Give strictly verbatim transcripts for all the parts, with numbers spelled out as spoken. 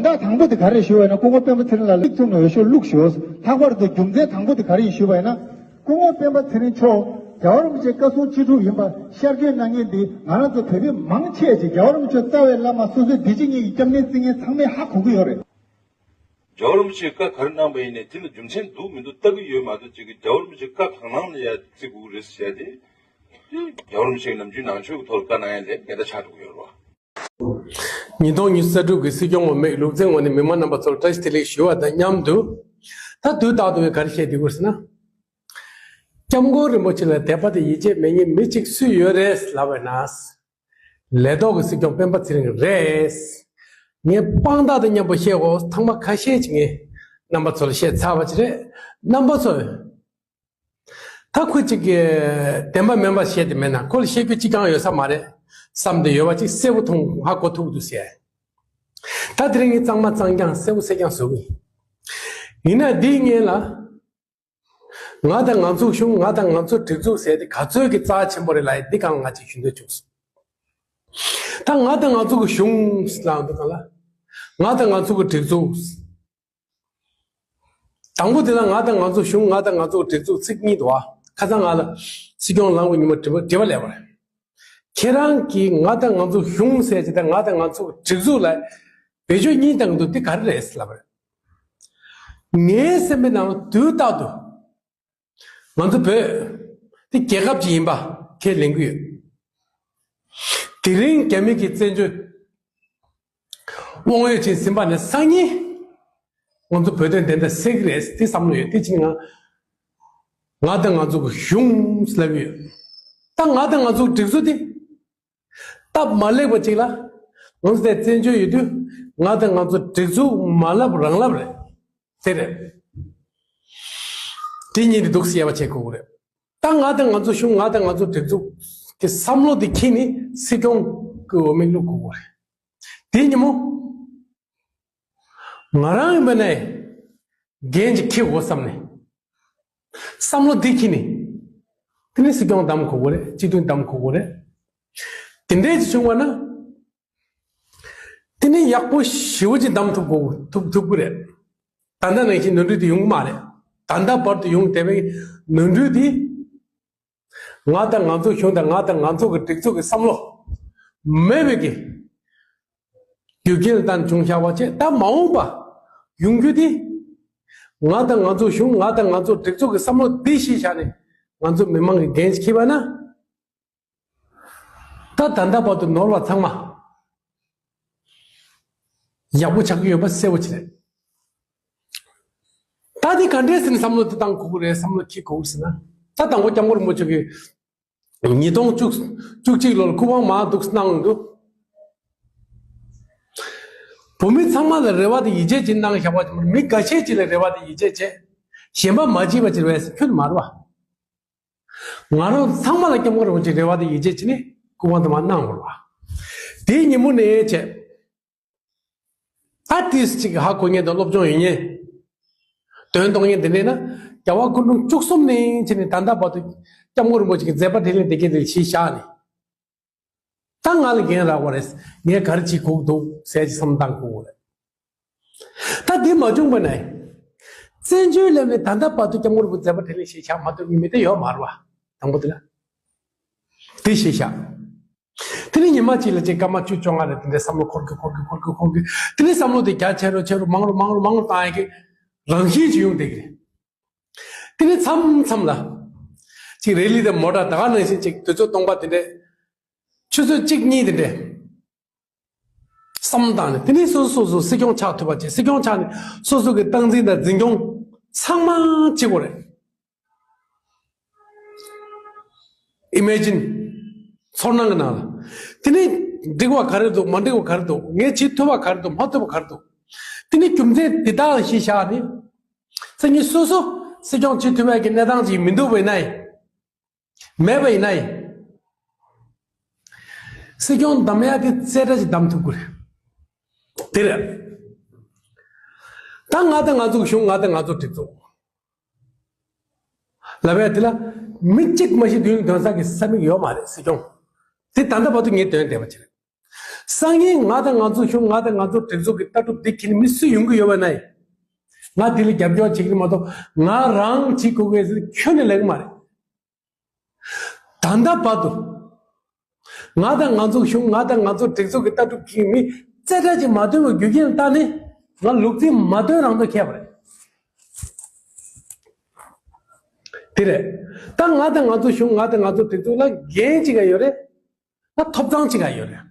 ད་དང་པོ་དེ་ག་རེ་ཞུ་བ་ཡིན་ན། སྐུ་ངོ་སྤེན་པ་ཚེ་རིང་ལགས་ལ་ཚིག་ཐུང་ནས་འོས་ཤོག་བླུགས་ཞུ། ལྷག་པར་དུ་རྒྱུ་མཚན་དང་པོ་དེ་ག་རེ་ཡིན་ཞུ་བ་ཡིན་ན། སྐུ་ངོ་སྤེན་པ་ཚེ་རིང་མཆོག་རྒྱལ་བ་རིན་པོ་ཆེའི་བཀའ་གསུང་ཅི་སྒྲུབ་ཡིན་པ་ཤར་བསྐྱོད་གནང་མཁན་འདི་ང་རང་ཚོ་བོད་མི་མང་ཆེ་ཅིག་རྒྱལ་བ་རིན་པོ་ཆེ་རྩ་བའི་བླ་མ་སོ་སོའི་བདེ་སྐྱིད་གཉིས་ཀྱི་སྐྱབས་གནས་བརྩི་མཁན་ཚང་མས་ཧ་གོ་གི་ཡོད་རེད། རྒྱལ་བ་རིན་པོ་ཆེས་བཀའ་ག་རེ་གནང་པ་ཡིན་ནའི་དེ་ལ་རྒྱུ་མཚན་འདུག་མི་འདུག་ལྟ་གི་ཡོད་མ་གཏོགས། ཅིག་གི་རྒྱལ་བ་རིན་པོ་ཆེ་བཀའ་གང་གནང་ལ་ཡ་བརྩི་དགོས་ཀྱི་རེད་ཟེར་ཏེ། རྒྱལ་བ་རིན་པོ་ཆེ་ནམ་རྒྱུན་ནང་ཆོས་ཀྱི་ཐོག་ལ་བཀའ་གནང་ཡ་ལས་ངན་ད་ཆགས་འགྲོ་གི་ཡོད་རེད་བ། ཉིས་སྟོང་ཉི་ཤུ་རྩ་དྲུག་གི་སྲིད་སྐྱོང་འོས་མིའི་ལུགས་མཐུན་ངོས་ནས་མི་མང་རྣམ་པ་ཚོར་བཀྲ་ཤིས་བདེ་ལེགས་ཞུ་བ་དང་མཉམ་དུ། ད་དུས་རྟག་ཏུ་ག་རེ་བཤད་བསྡད་ཀྱི་ཡོད་ཟེར་ན། སྐྱབས་མགོན་རིན་པོ་ཆེ་ལ་དད་པ་དང་ཡིད་ཆེས་མེད་མཁན་མི་གཅིག་སུ་ཡོད་རེད་ལབ་པ་ན། ལས་ཐོག་གི་སྲིད་སྐྱོང་སྤེན་པ་ཚེ་རིང་རེད། ངས་དཔང་རྟགས་དང་མཉམ་པོ་བཤད་འོ། ཐེངས་མ་ཁ་ཤས་ཅིག་ངས་རྣམ་པ་ཚོ་ལ་བཤད་ཚར་བ་ཅིག་རེད། རྣམ་པ་ཚོས་ད་ཁོ་གཅིག་གིས་བདེན་པ་མིན་པ་བཤད་དེ་མེད་ན། ཁོ་ལ་བཤད་རྒྱུ་གཅིག་ཀྱང་ཡོད་ས་མ་རེད་བསམ་དེ་ཡོད་པ་ཅིག་གསལ་པོ་མཐོང་ཧ་གོ་ཐུབ་འདུག་ཟེར། ད་དེ་རིང་ངས་གཙང་མ་གཙང་རྐྱང་གསལ་པོ་གསལ་རྐྱང་བཟོ་གི་ཡིན། ཡིན་ན་འདིའི་སྔོན་ལ། ང་དང་ང་ཚོའི་གཞུང་། ང་དང་ང་ཚོའི་སྒྲིག་འཛུགས་ཟེར་དེ་ག་ཚོད་ཀྱི་རྩ་ཆེན་པོ་རེད་ལབ་ཡ་འདི་སྒང་ང་ཅིག་ཞུ་འདོད་བྱུང་སོང་། ད་ང་དང་ང་ཚོ་གི་གཞུང་ལབ་འདུག་ག་ལ། ང་དང་ང་ཚོ་གི་སྒྲིག་འཛུགས། དང་པོ་དེ་ལ་ང་དང་ང་ཚོ་གཞུང་། ང་དང་ང་ཚོ་གི་སྒྲིག་འཛུགས་ཚིག་གཉིས་འདུག་ཨ། ཁ་སང་ང་ལ་སྲིད་སྐྱོང་ལངས་པའི་ཉིན་མོ་དྲི་བ་དྲི་བ་སླེབས་པ་རེད། ཁྱེད་རང་གིས་ང་དང་ང་ཚོ་གཞུང་ཟེར་གྱི་དང་ང་དང་ང་ཚོ་གི་སྒྲིག་འཛུགས་ལ་བེད་སྤྱོད་གཉིས་བཏང་གི་འདུག་འདི་ག་རེ་རེད་ལབ་པ་རེད། ངའི་སེམས་པའི་ནང་ལ་དུས་རྟག་ཏུ། ང་ཚོ་བོད་དེ་རྒྱལ་ཁབ་ཅིག་ཡིན་པ་ཁས་ལེན་གྱི་ཡོད། དེ་རིང་རྒྱ་མི་གི་བཙན་བྱོལ་དབང་ཡོད་ཅིག་ཟིན་པ་ནས་སང་ཉིན་ང་ཚོ་བོད་དོན་བདེན་མཐའ་གསལ་གྱི་རེད། དེ་བསམ་བློ་ཡོད། དེ་ཕྱིན་ང་ང་དང་ང་ཚོ་གི་གཞུང་ལབ་ཡོད། ད་ང་དང་ང་ཚོ་གི་སྒྲིག་འཛུགས་དེ། སྟབས་མ་ལེགས་པ་ཅིག་ལ། ང་ཚོ་དེ་བཙན་བྱོལ་ཡོད་དུས་ང་དང་ང་ཚོ་སྒྲིག་འཛུགས་མ་ལབ་རང་ལབ་རེད། དེ་རེད། དེ་གཉིས་དེ་འདུག་སེ་ཡ་བ་བྱེད་དགོས་ཀྱི་རེད། ད་ང་དང་ང་ཚོ་གཞུང་། ང་དང་ང་ཚོ་སྒྲིག་འཛུགས་ཀྱི་བསམ་བློ་དེ་འཁྱེར་ནས་སྲིད་སྐྱོང་གི་འོས་མི་བླུག་དགོས་ཀྱི་རེད། དེ་ཉིན་མོ། ང་རང་ཡིན་པ་ནས་འགན་ཅིག་འཁྱེར་དགོས་བསམ་ནས། བསམ་བློ་འདི་འཁྱེར་ནས། དེ་ནས་སྲིད་སྐྱོང་བདམས་དགོས་ཀྱི་རེད། སྤྱི་འཐུས་བདམས་དགོས་ཀྱི་རེད། དེ་འདྲས་ཅིག་བྱུང་བ་ན། དེ་ནས་ཡག་པོ་ཞེ་པོ་ཅིག་བདམས་ཐུབ་དགོས་ཐུབ་ཐུབ་ཀྱི་རེད། ད་ལྟ་ནང་བཞིན་ནོར་འཁྲུལ་དེ་ཡོང་གི་མ་རེད། ད་ལྟ་བར་དུ་ཡོང་བསྡད་པའི་ནོར་འཁྲུལ་དེ། ང་དང་ང་ཚོ་གཞུང་དང་ང་དང་ང་ཚོ་གི་སྒྲིག་འཛུགས་ཀྱི་བསམ་བློ་མེད་པའི་གི་རྒྱུ་རྐྱེན་ལ་བརྟེན་བྱུང་བཞག་པ་བྱས། ད་མ་འོངས་པ་ཡོང་རྒྱུ་དེ། ང་དང་ང་ཚོ་གཞུང་། ང་དང་ང་ཚོ་སྒྲིག་འཛུགས་ཀྱི་བསམ་བློ་འདི་གཞི་བཞག་ནས་ང་ཚོ་མི་མང་གི་འགན་ཞིག་འཁྱེར་བ་ན། ད་ད་ལྟ་བར་དུ་ནོར་བ་ཚང་མ་ཡག་པོ་ཆགས་ཀྱི་ཡོད་པ་གསལ་པོ་ཅིག་རེད། ད་འདི་ག་འདྲས་ཟེར་ནས་བསམ་བློ་དེ་བཏང་དགོས་ཀྱི་རེད། བསམ་བློ་འཁྱེར་དགོས་ཀྱི་ཟེར་ན། ད་དང་པོ་སྐྱབས་མགོན་རིན་པོ་ཆེ་གིས་ཉིས་སྟོང་བཅུ་བཅུ་གཅིག་ལོར་སྐུ་དབང་མར་འདུག་གནང་འདུག་བོད་མི་ཚང་མ་ལ་རེ་བ་དང་ཡིད་ཆེས་ཅིག་གནང་བཞག་པ་ཅིག་མ་རེད། མི་འགའ་ཤས་ཅིག་ལ་རེ་བ་དང་ཡིད་ཆེས་བྱས། གཞན་པ་མ་བྱས་པ་ཅིག་རེད་པས་ཁྱོན་མ་རེད་པ། ང་རང་ཚང་མ་ལ་སྐྱབས་མགོན་རིན་པོ་ཆེ་རེ་བ་དང་ཡིད་ཆེས་བྱས་ནས་སྐུ་དབང་དུ་མར་གནང་དགོས་པ། དེའི་ཉིན་མོ་ནས་བྱས། ད་ཏིས་གཅིག་ཧ་གོ་མཁན་དང་སློབ་སྦྱོང་ཡོད་མཁན། དོན་གཏོང་མཁན་དེ་འདྲས་ན། རྒྱལ་བ་སྐུ་ཕྲེང་བཅུ་གསུམ་ནས་བྱས་ནས་ད་ལྟ་བར་དུ་སྐྱབས་མགོན་རིན་པོ་ཆེ་གི་མཛད་པ་འཕྲིན་ལས་དེ་གའི་རིགས་གཞི་བཞག་ནས། ད་ང་ལ་འགན་རག་པ་རེད། ངས་ག་རེ་བྱེད་དགོས་འདུག་ཟེར་གྱི་བསམ་བཏང་དགོས་རེད། ད་འདི་མ་བྱུང་བ་ན། བཙན་བྱོལ་ལ་ནི་ད་ལྟ་བར་དུ་སྐྱབས་མགོན་རིན་པོ་མཛད་པ་འཕྲིན་ལས་ཞིག་བྱ་མ་ཐུབ་མཁན་མི་དེ་ཡོད་མ་རེད་པ། དང་པོ་དེ་ལ། དེ་ཞིག་བྱ། དེ་ནི་ཉི་མ་གཅིག་ལ་གཅིག་སྐར་མ་བཅུ་བཅོ་ལྔ་རེ་དེ་འདྲའི་བསམ་བློ་འཁོར་གི་འཁོར་གི་འཁོར་གི་འཁོར་གི། དེ་ནི་བསམ་བློ་དེ་རྒྱ་ཆེ་རུ་ཆེ་རུ་མང་རུ་མང་རུ་མང་རུ་བཏང་ཡ་གི་རང་བཞིན་ཅིག་ཡོང་བསྡད་ཀྱི་རེད། དེ་ནི་མཚམས་མཚམས་ལ། གཅིག་རེ་ལི་དང་མོ་ཊ་ད་ག་ནང་བཞིན་གཅིག་དུས་ཚོད་སྟོང་པ་དེ་འདྲའི། ཆུ་ཚོད་གཅིག་གཉིས་དེ་འདྲའི་བསམ་བཏང་ནས། དེ་ནས་སོ་སོ་སོ་སོ་སྲིད་སྐྱོང་ཆགས་ཐུབ་པ་བྱས། སྲིད་སྐྱོང་ཆགས་ནས་སོ་སོ་གི་སྟངས་འཛིན་དང་འཛིན་སྐྱོང་ཚང་མ་བྱེད་དགོས་རེད། ཨི་མེ་ཇིན། ཚོར་སྣང་གི་ནང་ལ། དེ་ནས་འགྲིག་པ་ག་རེ་འདུག་མ་འགྲིག་པ་ག་རེ་འདུག་ངས་བྱེད་ཐུབ་པ་ག་རེ་འདུག་མ་ཐུབ་པ་ག་རེ་འདུག་དེ་ནས་རྒྱུ་མཚན་དེ་དག་ལ་གཞི་བཞག་ནས། སང་ཉིན་སོ་སོ་སྲིད་སྐྱོང་བྱེད་ཐུབ་པའི་གི་གནས་སྟངས་ཅིག་མི་འདུག་པ་ཡིན་ན་ཡང་། མེད་པ་ཡིན་ན་ཡང་། སྲིད་སྐྱོང་བདམས་ཡ་དེ་རྩེ་གྲ་ཞིག་བདམས་ཐུབ་དགོས་རེད། དེ་རེད། ད་ང་དང་ང་ཚོ་གི་གཞུང་། ང་དང་ང་ཚོ་སྒྲིག་འཛུགས་ལབ་ཡ་དེ་ལ་མི་གཅིག་མ་གཞི་མདུན་ལ་འདོན་ས་གི་ས་མིག་ཡོད་མ་རེད། སྲིད་སྐྱོང་དེ་ད་ལྟ་བར་དུ་ངས་འདོན་བསྡད་པ་ཅིག་རེད། སང་ཉིན་ང་དང་ང་ཚོ་གཞུང་། ང་དང་ང་ཚོ་སྒྲིག་འཛུགས་ཀྱི་ལྟ་གྲུབ་འདི་ཁྱེར་མི་སུ་ཡོང་གི་ཡོད་པ་ན། ང་འདི་ལ་རྒྱབ་སྐྱོར་བྱེད་ཀྱི་མ་གཏོགས་ང་རང་བྱེད་དགོས་ཀྱི་ཟེར་ཁྱོན་ནས་ལེགས་མ་རེད། ད་ལྟ་བར་དུ་ང་དང་ང་ཚོ་གཞུང་། ང་དང་ང་ཚོ་སྒྲིག་འཛུགས་ཀྱི་ལྟ་གྲུབ་ཁྱེར་མི་རྩེ་གྲ་ཅིག་མ་འདོན་པའི་རྒྱུ་རྐྱེན་ལྟ་ནས་ང་ལུག་རྫི་མ་འདོན་རང་དུ་ཁྱེར་བ་རེད། དེ་རེད། ད་ང་དང་ང་ཚོ་གཞུང་། ང་དང་ང་ཚོ་སྒྲིག་འཛུགས་ལ་འགན་ཅི་ག་ཡོད་རེད། ད་ཐོབ་ཐང་ཅི་ག་ཡོད་རེད།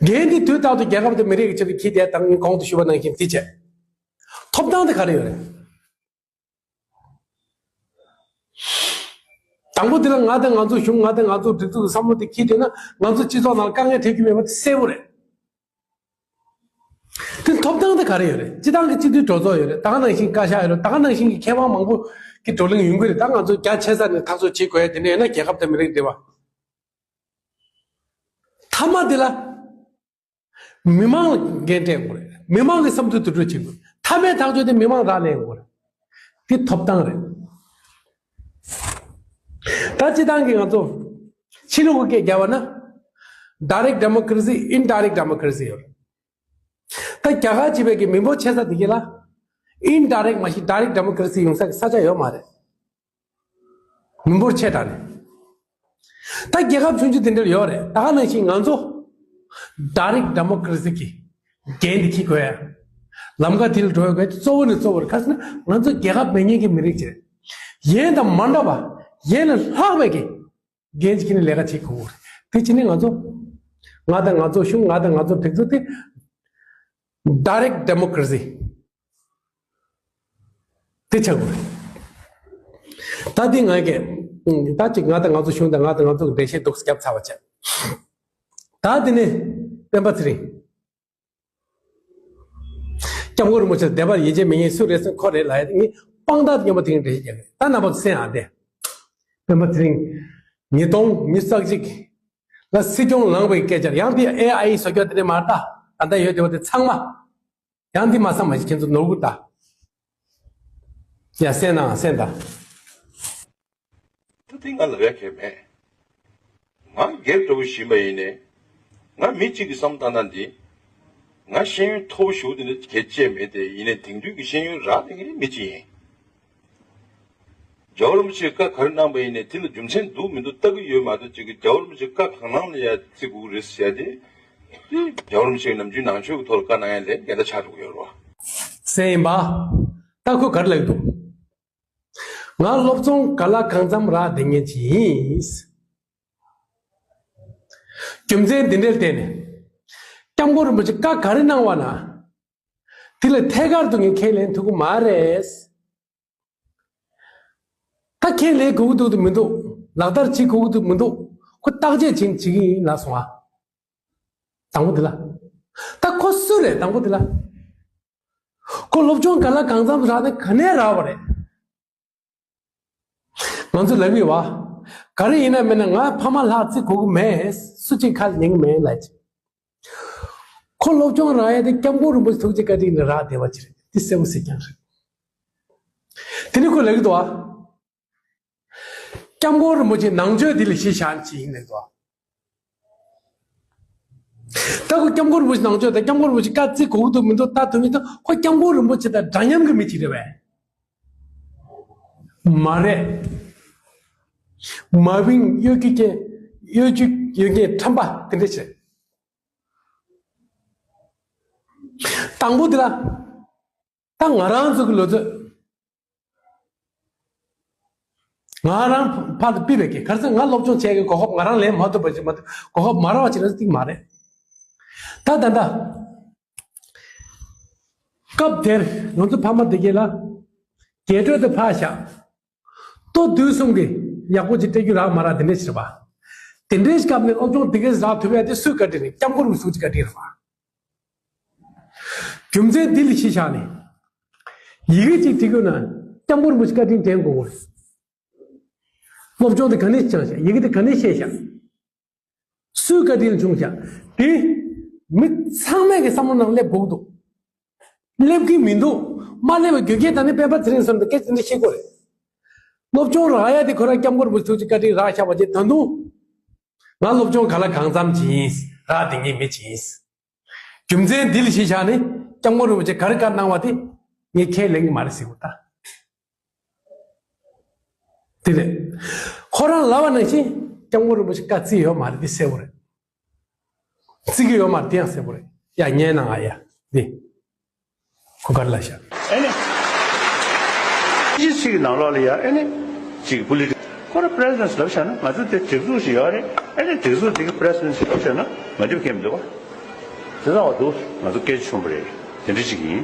འགན་འདི་དུས་རྟག་ཏུ་རྒྱལ་ཁབ་དང་མི་རིགས་ཀྱི་ཆེད་དུ་འཁྱེར་ཏེ། ད་ངས་གོང་དུ་ཞུས་པ་ནང་བཞིན་དེ་བྱས། ཐོབ་ཐང་དེ་ག་རེ་ཡོད་རེད། དང་པོ་དེ་ལ་ང་དང་ང་ཚོ་གཞུང་། ང་དང་ང་ཚོ་སྒྲིག་འཛུགས་ཀྱི་བསམ་བློ་དེ་འཁྱེར་བསྡད་ན་ང་ཚོ་སྤྱི་ཚོགས་ནང་དཀའ་ངལ་འཕྲད་རྒྱུ་མེད་པ་དེ་གསལ་པོ་རེད། དེ་ཐོབ་ཐང་དེ་ག་རེ་ཡོད་རེད། སྤྱི་བཏང་གི་སྤྱི་འཐུས་གྲོས་ཚོགས་ཡོད་རེད། ད་ག་ནང་བཞིན་བཀའ་ཤག་ཡོད་རེད། ད་ག་ནང་བཞིན་གྱི་ཁེ་དབང་མང་པོ་གི་བགྲོ་གླེང་ཡོང་གི་རེད། ད་ང་ཚོ་རྒྱ་ཆེ་ས་ནས་ཐག་གཅོད་བྱེད་དགོས་ཡ་དེ་འདྲ་ཡོད་ན་རྒྱལ་ཁབ་དང་མི་རིགས་འབྲེལ་བ། མཐའ་མ་དེ་ལ་མི་མང་ལ་འགན་སྤྲད་དགོས་རེད། མི་མང་གི་བསམ་ཚུལ་དུ་སྤྲོད་བྱེད་དགོས། མཐའ་མའི་ཐག་གཅོད་དེ་མི་མང་རག་ལས་དགོས་རེད། དེ་ཐོབ་ཐང་རེད། ད་སྤྱི་བཏང་གི་ང་ཚོ་ཕྱི་ལོགས་ཀྱི་སྐད་རྒྱབ་པ་ན། direct democracy, indirect democracy ཡོད་རེད། ད་རྒྱ་གར་བྱེད་པའི་གི་མི་འབོར་ཆེ་ས་དེ་གི་ལ་indirect མ་གཞི་direct democracy ཡོང་ས་གི་ས་ཆ་ཡོད་མ་རེད། མི་འབོར་ཆེ་དྲགས་ནས། ད་རྒྱལ་ཁབ་ཆུང་ཆུང་དེ་འདྲ་ཡོད་རེད། ད་ག་ནང་བཞིན་ང་ཚོ་direct democracy གི་འགན་འདི་འཁྱེར་དགོས་ཡ། ལམ་ཁ་དེ་ལ་འགྲོ་དགོས་གཙོ་བོ་ནས་གཙོ་བོར། ག་ཟེར་ན་ང་ཚོ་རྒྱལ་ཁབ་མེད་མཁན་གྱི་མི་རིགས་ཅིག་རེད། ཡན་དང་མ་འདྲ་བ། ཡན་ལ་ལྷག་པའི་གི་འགན་ཅིག་ནི་ལས་ཀ་བྱེད་དགོས་རེད། དེ་བྱས་ནས་ང་ཚོ། ང་དང་ང་ཚོ་གཞུང་། ང་དང་ང་ཚོ་སྒྲིག་འཛུགས་དེ་direct democracy དེ་ཆགས་དགོས་རེད། ད་དེ་ང་གི། ད་ཅིག་ང་དང་ང་ཚོ་གཞུང་དང་ང་དང་ང་ཚོ་གི་འགྲེལ་བཤད་འདུག་སེ་བརྒྱབ་ཚར་བ་བྱས། ད་དེ་ནས་སྤེན་པ་ཚེ་རིང་། སྐྱབས་མགོན་རིན་པོ་ཆེ་ལ་དད་པ་ཡིད་ཆེས་མེད་མཁན་སུ་རེད་ཟེར་ཁོ་རེད་ལབ་ཡ་དེ་ངས་དཔང་རྟགས་དེ་སྙན་པོ་དེ་རིང་འགྲེལ་བཤད་རྒྱག་གི་རེད། ད་རྣམ་པ་ཚོ་གསན་ཨ་དེ། སྤེན་པ་ཚེ་རིང་། ཉིས་སྟོང་ཉི་ཤུ་རྩ་གཅིག་ལ་སྲིད་སྐྱོང་ལངས་པའི་སྐད་ཆ། ཡང་དེ་ཨེ་ཨའི་བཟོ་རྒྱུ་དེ་འདྲ་མ་རེད་ད། ད་ལྟ་ཡོད་བསྡད་པ་དེ་ཚང་མ། ཡང་འདི་མ་བསམ་མ་ཤེས་ཁྱེད་ཚོ་ནོར་བུ་ལྟ། ཡ་གསན་ན་གསན་དང་། ད་དེ་ང་ལབ་ཡ་གལ་མེད། ང་སྒེར་འདྲ་བོ་ཞིག་ཡིན་པ་ཡིན་ནའི། ང་མི་གཅིག་གི་བསམ་བཏང་ན་འདི། ང་ཤེས་ཡོན་མཐོ་པོ་ཞེ་པོ་དེ་འདྲ་གལ་ཆེ་མེད་དེ། ཡིན་ནའི་དེང་དུས་ཀྱི་ཤེས་ཡོན་རག་ལས་མཁན་མི་གཅིག་ཡིན། རྒྱལ་བ་རིན་པོ་ཆེས་བཀའ་ག་རེ་གནང་པ་ཡིན་ནའི་དེ་ལ་རྒྱུ་མཚན་འདུག་མི་འདུག་ལྟ་གི་ཡོད་མ་གཏོགས། ཅིག་གི་རྒྱལ་བ་རིན་པོ་ཆེ་བཀའ་གང་གནང་ལ་ཡ་བརྩི་དགོས་རེད་ཟེར་ཡ་དེ། དེ་རྒྱལ་བ་རིན་པོ་ཆེས་ནམ་རྒྱུན་ནང་ཆོས་ཀྱི་ཐོག་ལ་བཀའ་གནང་ཡ་ལས་འགལ་ཟླ་ཆགས་འགྲོ་གི་ཡོད་རེད་བ། སེམས་པ། ད་ཁོས་ག་རེ་ལབ་འདུག་ང་སློབ་སྦྱོང་ག་ལ་གང་འཚམ་རག་བསྡད་མཁན་ཅིག་ཡིན། རྒྱུ་མཚན་འདི་འདྲར་བརྟེན་ནས། སྐྱབས་མགོན་རིན་པོ་ཆེ་བཀའ་ག་རེ་གནང་བ་ན། དེ་ལ་ཐད་ཀར་དུ་ངས་ཁས་ལེན་ཐུབ་ཀྱི་མ་རེད། ད་ཁས་ལེན་དགོས་ཀྱི་འདུག་འདུག་མི་འདུག་ལག་བསྟར་བྱེད་དགོས་ཀྱི་འདུག་མི་འདུག་ཁོ་བརྟག་དཔྱད་བྱེད་བྱེད་ཀྱི་ཡིན་ལབ་སོང་ཨ། དང་པོ་དེ་ལ། ད་ཁོ་སུ་རེད་དང་པོ་དེ་ལ། ཁོ་སློབ་སྦྱོང་ག་ལ་གང་འཚམ་རག་ནས་ག་ནས་རག་པ་རེད། ང་ཚོ་ལབ་ཡོད་བ། ག་རེ་ཡིན་ན་མིན་ན་ང་ཕ་མ་ལྷག་བརྩི་དགོས་ཀྱི་མེད། སུ་གཅིག་ཁ་ལ་ཉན་གྱི་མེད་ལབ་ཅིག་ཁོ་སློབ་སྦྱོང་རག་ཡ་དེ་སྐྱབས་མགོན་རིན་པོ་ཆེ་ཐུགས་རྗེ་བཀའ་དྲིན་ལ་རག་བསྡད་པ་ཅིག་རེད། དེ་གསལ་པོ་གསལ་རྐྱང་རེད། དེ་ནི་ཁོས་ལབ་ཀྱི་འདུག་ཨ། སྐྱབས་མགོན་རིན་པོ་ཆེ་ནང་ཆོས་འདི་ལ་གཞི་བཞག་ཅིག་ཡིན་ནས་འདུག་ཨ། ད་ཁོ་སྐྱབས་མགོན་རིན་པོ་ཆེ་ནང་ཆོས་དང་སྐྱབས་མགོན་རིན་པོ་ཆེ་བཀའ་བརྩི་དགོས་ཀྱི་འདུག་མི་འདུག་ལྟ་ཐུབ་མི་ཐུབ། ཁོ་སྐྱབས་མགོན་རིན་པོ་ཆེ་དང་འདྲ་མཉམ་གྱི་མི་ཅིག་རེད་པས། མ་རེད། མ་བིང་གཡོ་སྒྱུ་གྱི་གཡོ་སྒྱུ་གཡོ་སྒྱུའི་ཁྲམ་པ་དེ་འདྲ་ཞིག་རེད། དང་པོ་དེ་ལ། ད་ང་རང་ཚོ་གི་ལོ་ཚོད། ང་རང་ཕར་དུ་ཕུད་པའི་གི་ག་རེ་ཟེར། ང་སློབ་སྦྱོང་བྱས་ཀྱི་གོ་སྐབས་ང་རང་ལེན་མ་ཐུབ་པ་ཞིག་མ་གཏོགས། གོ་སྐབས་མ་རག་པ་ཞིག་ལ་ཐིག་མ་རེད། ད་ད་ད། སྐབས་དེར་ང་ཚོ་ཕ་མ་དེ་གས་ལ་རྒྱས་སྤྲོས་དེ་ཕར་བཞག་ལྟོ་དུས་གསུམ་གྱི་ཡག་པོ་ཅིག་སྤྲད་རྒྱུ་རག་མ་རག་དེ་འདྲས་ཞིག་རེད་པ། དེ་འདྲའི་སྐབས་ནས་སློབ་སྦྱོང་དེ་གས་རག་ཐུབ་ཡ་དེ་སུའི་བཀའ་དྲིན་རེད། སྐྱབས་མགོན་རིན་པོ་ཆེ་ཐུགས་རྗེ་བཀའ་དྲིན་རེད་པ། རྒྱུ་མཚན་འདི་ལ་གཞི་བཞག་ནས། ཡི་གེ་གཅིག་བྲིས་དགོས་ན་སྐྱབས་མགོན་རིན་པོ་ཆེ་བཀའ་དྲིན་དྲན་དགོས་པ་རེད། སློབ་སྦྱོང་དེ་ག་ནས་སྦྱངས་ཤག་ཡི་གེ་དེ་ག་ནས་ཤེས་ཤག་སུའི་བཀའ་དྲིན་བྱུང་ཤག་དེ་མི་ཚང་མས་ཀྱི་བསམ་བློ་ནང་སླེབས་དགོས་འདུག་སླེབས་ཀྱི་མི་འདུག་མ་སླེབས་པའི་རྒྱུ་རྐྱེན་དང་ནི་སྤེན་པ་ཚེ་རིང་ཟེར་འདུག་སྐད་ཆ་འདི་བཤད་དགོས་རེད། སློབ་སྦྱོང་རག་ཡ་དེ་ཁོ་རང་སྐྱབས་མགོན་རིན་པོ་ཆེ་ཐུགས་རྗེ་བཀའ་དྲིན་རག་ཤག་པ་ཅིག་ད་དུང་། ང་སློབ་སྦྱོང་ག་ལ་གང་འཚམ་ཅིག་ཡིན། རག་བསྡད་མཁན་མི་ཅིག་ཡིན། རྒྱུ་མཚན་འདི་ལ་གཞི་བཞག་ནས་སྐྱབས་མགོན་རིན་པོ་ཆེ་ག་རེ་བཀའ་གནང་བ་དེ་ངས་ཁས་ལེན་གྱི་མ་རེད་ཟེར་བ་ད། དེ་ལས་ཁོ་རང་ལབ་པ་ནང་བཞིན་སྐྱབས་མགོན་རིན་པོ་ཆེ་བཀའ་བརྩི་ཡོད་མ་རེད། དེ་གསལ་པོ་རེད། བརྩི་གི་ཡོད་མ་རེད། དེ་ཡང་གསལ་པོ་རེད། ཡ་ཉན་གནང་ཨ་ཡ། འདི་ཁོ་ག་རེ་ལབ་ཤག་ཨེ་ནི། ཕྱི་ཚིག་གི་ནང་ལོགས་ལ་ཡ་ཨེ་ནི། ཅིག་པོ་ལི་ཊི་ཁོ་ར་པི་རེ་སི་ཌེན་སི་ལབ་བཞག་ན་ང་ཚོ་དེ་སྒྲིག་འཛུགས་ཤིག་ཡོད་རེད། ཨེ་ནི་སྒྲིག་འཛུགས་དེ་གི་པི་རེ་སི་ཌེན་སི་ལབ་བཞག་ན་མ་འགྲིག་མཁན་མི་འདུག་བ། དེ་ཚང་བ་འདུག་ང་ཚོ་སྐད་ཆ་ཆུང་པོ་རེད། དེ་འདྲ་ཅིག་ཡིན།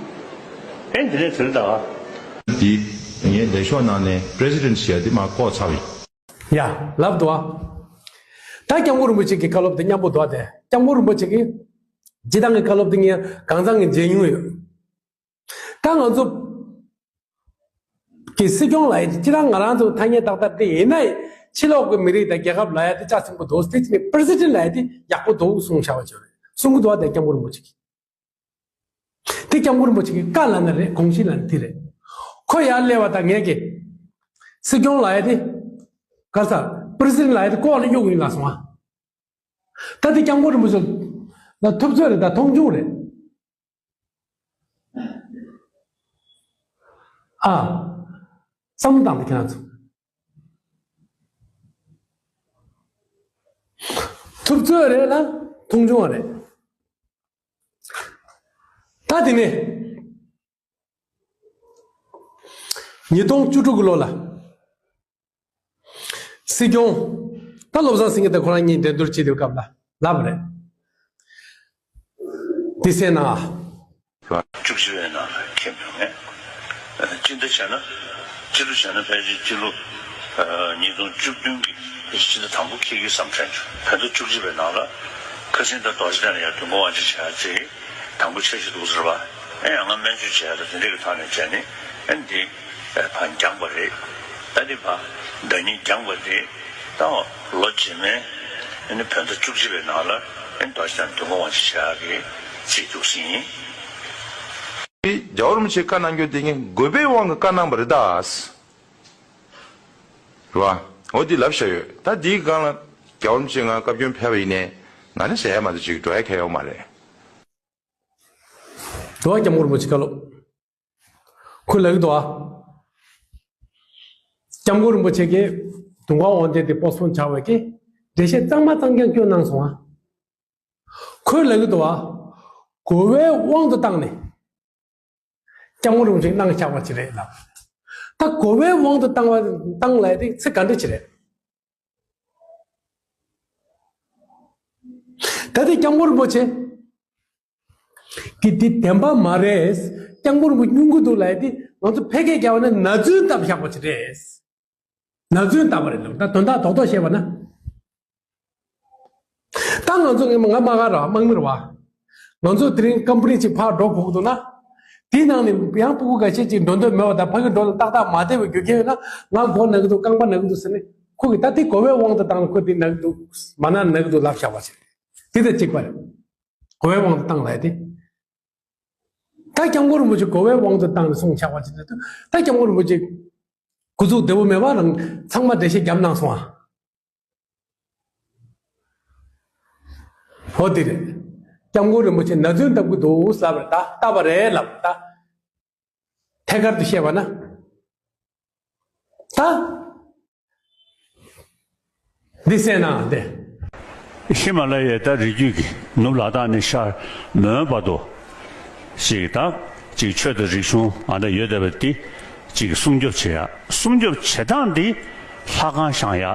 ཨེ་དེ་ནས་དེ་ལྟ་བ། འདི་ངས་ལས་ཤོག་ནང་ནས་པི་རེ་སི་ཌེན་སི་ཞེས་འདི་མར་བཀོག་ཚར་བ་ཡིན། ཡ། ལབ་འདུག་ཨ། ད་སྐྱབས་མགོན་རིན་པོ་ཆེ་གི་བཀའ་སློབ་དེ་མཉམ་པོ་འདུག་ཨ། དེ་སྐྱབས་མགོན་རིན་པོ་ཆེ་གི་སྤྱི་བཏང་གི་བཀའ་སློབ་དེ་ངས་གང་ཚང་གི་མཇལ་མྱོང་ཡོད། ད་ང་ཚོ་གི་སྲིད་སྐྱོང་ལ་ཡ་སྤྱི་བཏང་ང་རང་ཚོ་ཐ་སྙད་ཏག་ཏག་དེ་ཡིན་ན་ཡང་ཕྱི་ལོགས་ཀྱི་མི་རིགས་དང་རྒྱལ་ཁབ་ལ་ཡ་དེ་ལྕགས་སྲིན་པོ་འདུག་དེ་ཅི་ནས་པི་རེ་སི་ཌེན་སི་ལ་ཡ་དེ་ཡག་པོ་འདུག་གསུངས་བཞག་པ་ཅིག་རེད། གསུང་གི་འདུག་ཨ། དེ་སྐྱབས་མགོན་རིན་པོ་ཆེ་གི། དེ་སྐྱབས་མགོན་རིན་པོ་ཆེ་གི་བཀའ་ལབ་ན་རེད། དགོངས་གཞི་ལབ་ན་དེ་རེད། ཁོ་ཡར་སླེབས་པ་དང་ངས་ཀྱི་སྲིད་སྐྱོང་ལབ་ཡ་དེ་ག་ས་པི་རེ་སི་ཌེན་སི་ལབ་ཡ་དེ་ལྐོག་ལ་གཡུག་ཡིན་ལ་སོང་ཨ། ད་དེ་སྐྱབས་མགོན་རིན་པོ་ཆེ་ལ་ཐུབ་ཚོད་རེད། ད་མཐོང་ཆུང་རེད། ཨ། བསམ་བློ་བཏང་དེ་ཁྱེད་རང་ཚོ། ཐུབ་ཚོད་རེད་ལ་མཐོང་ཆུང་བ་རེད། ད་དེ་ནས་ཉིས་སྟོང་བཅུ་དྲུག་གི་ལོ་ལ་སྲིད་སྐྱོང་ད་བློ་བཟང་སེང་གེ་དང་ཁོ་རང་གཉིས་འགྲན་བསྡུར་བྱེད་དུས་སྐབས་ལ་ལབ་པ་རེད། འདི་གསན་ན། བཅུ་གཅིག་པའི་ནང་ལ་ཁེལ་མྱོང་ངས། སྤྱི་ཟླ་བྱས་ན་སྤྱི་ལོ་བྱས་ན་ཕལ་ཆེར་སྤྱི་ལོ་ཉིས་སྟོང་བཅུ་བདུན་གྱི་སྤྱི་ཟླ་དང་པོ་འཁེལ་གྱི་བསམ་དྲན་བྱུང་། བོད་ཟླ་བཅུ་གཅིག་པའི་ནང་ལ་ཁ་སང་ད་རྡོ་རྗེ་གདན་ལ་ཡར་དུས་འཁོར་དབང་ཆེན་བྱས་ཚེ་དང་པོ་འཆར་གཞི་འདུག་ཟེར་བ། ཨེ་ཡང་ང་སྨན་བཅོས་བྱས་ལ་དེ་འདྲས་ཀྱི་ཐོག་ནས་བྱས་ནས་ཨེ་འདི་ཕར་འགྱངས་པ་རེད། ད་འདི་ཕར་ཟླ་ཉིན་འགྱངས་པ་རེད། ད་ལོ་རྗེས་མའི་ཨེ་ནི་བོད་ཟླ་བཅུ་གཅིག་པའི་ནང་ལ་ཨེ་རྡོ་རྗེ་གདན་དུས་འཁོར་དབང་ཆེན་བྱས་ཀྱི་རྩིས་འདུག་ཟིན། རྒྱལ་བ་རིན་པོ་ཆེས་བཀའ་གནང་རྒྱུ་དེ་ངས་དགོས་པའི་དབང་གིས་བཀའ་གནང་བ་རེད་ད། རེད་བ། འོ་འདི་ལབ་བཞག་ཡོད། ད་འདིའི་སྒང་ལ་རྒྱལ་བ་རིན་པོ་ཆེ་ང་བཀའ་བཀྱོན་ཕེབས་པ་ཡིན་ནའི་ང་ནི་ཟེར་ཡ་མ་གཏོགས་ཅིག་འགྲོ་ཡ་གང་ཡོད་མ་རེད། འགྲོ་བ་སྐྱབས་མགོན་རིན་པོ་ཆེ་བཀའ་སློབ། ཁོས་ལབ་ཀྱི་འདུག་ཨ། སྐྱབས་མགོན་རིན་པོ་ཆེ་གིས་དུས་འཁོར་དབང་ཆེན་དེ་པོ་སི་པོན་བྱ་བའི་གི་འགྲེལ་བཤད་གཙང་མ་གཙང་རྐྱང་སྐྱོན་གནང་སོང་ཨ། ཁོས་ལབ་ཀྱི་འདུག་ཨ། གོ་བའི་དབང་དུ་བཏང་ནས་སྐྱབས་མགོན་རིན་པོ་ཆེས་གནང་བཞག་པ་ཅིག་རེད་ལབ། ད་གོ་བའི་དབང་དུ་བཏང་བ་བཏང་ལབ་དེ་ཚིག་ག་འདྲ་ཅིག་རེད། ད་དེ་སྐྱབས་མགོན་རིན་པོ་ཆེ་གི་འདི་བདེན་པ་མ་རེད། སྐྱབས་མགོན་རིན་པོ་ཆེ་སྙུང་གི་འདུག་ལབ་ཡ་དེ་ང་ཚོ་ཕལ་སྐད་རྒྱག་པ་ན་ན་རྫུན་བཏབ་བཞག་པ་ཅིག་རེད། ན་རྫུན་བཏབ་པ་རེད་ལབ། ད་དོན་དག་རྡོག་རྡོག་བཤད་པ་ན། ད་ང་ཚོ་ང་དམག་སྒར་ར་དམག་མི་རེད་བ། ང་ཚོ་དེ་རིང་ཀམ་པ་ནི་ཅིག་ཕར་འགྲོ་དགོས་ཀྱི་འདུག་ན། དེའི་ནང་ནས་ཡང་སྤུ་གུ་འགའ་ཤས་ཅིག་འགྲོ་འདོད་མེད་པ་དང་ཕ་གི་འགྲོ་ལ་ཏག་ཏག་མ་བསྡད་པའི་རྒྱུ་རྐྱེན་ཡོད་ན་ང་མགོ་ན་གི་འདུག་རྐང་པ་ན་གི་འདུག་ཟེར་ནས་ཁོ་གིས་ད་དེ་གོ་བའི་དབང་དུ་བཏང་ནས་ཁོས་དེ་ན་གི་འདུག་མ་ན་ན་གི་འདུག་ལབ་བཞག་པ་ཞིག་རེད། དེ་ད་གཅིག་པ་རེད། གོ་བའི་དབང་དུ་བཏང་ལབ་ཡ་དེ། ད་སྐྱབས་མགོན་རིན་པོ་ཆེ་གོ་བའི་དབང་དུ་བཏང་ནས་གསུངས་བཞག་པ་ཅིག་རེད་དུས་ད་སྐྱབས་མགོན་རིན་པོ་ཆེ་སྐུ་གཟུགས་བདེ་པོ་མེད་པ་རང་ཚང་མ་འགྲེལ་བཤད་བརྒྱབ་གནང་སོང་ཨ། འོ་དེ་རེད། སྐྱབས་མགོན་རིན་པོ་ཆེ་ན་རྫུན་བཏབ་ཀྱི་འདུག་ལབ་རེད་ད། བཏབ་པ་རེད་ལབ་ད། ཐད་ཀར་དུ་བཤད་པ་ན། ད། འདི་གསན་ན་དེ། ཧི་མ་ལ་ཡའི་ད་རི་རྒྱུད་ཀྱི་ནུབ་ལ་དྭགས་ནས་ཤར་མོན་བར་དུ། ཞིག་ད། ཅིག་ཆོས་དང་རིག་གཞུང་ཨ་འདྲ་ཡོད་བསྡད་པ་འདི། ཅིག་སྲུང་སྐྱོབ་བྱེད་ཡ། སྲུང་སྐྱོབ་བྱེད་སྟངས་འདི། ལྷ་ཁང་བཞེངས་ཡ།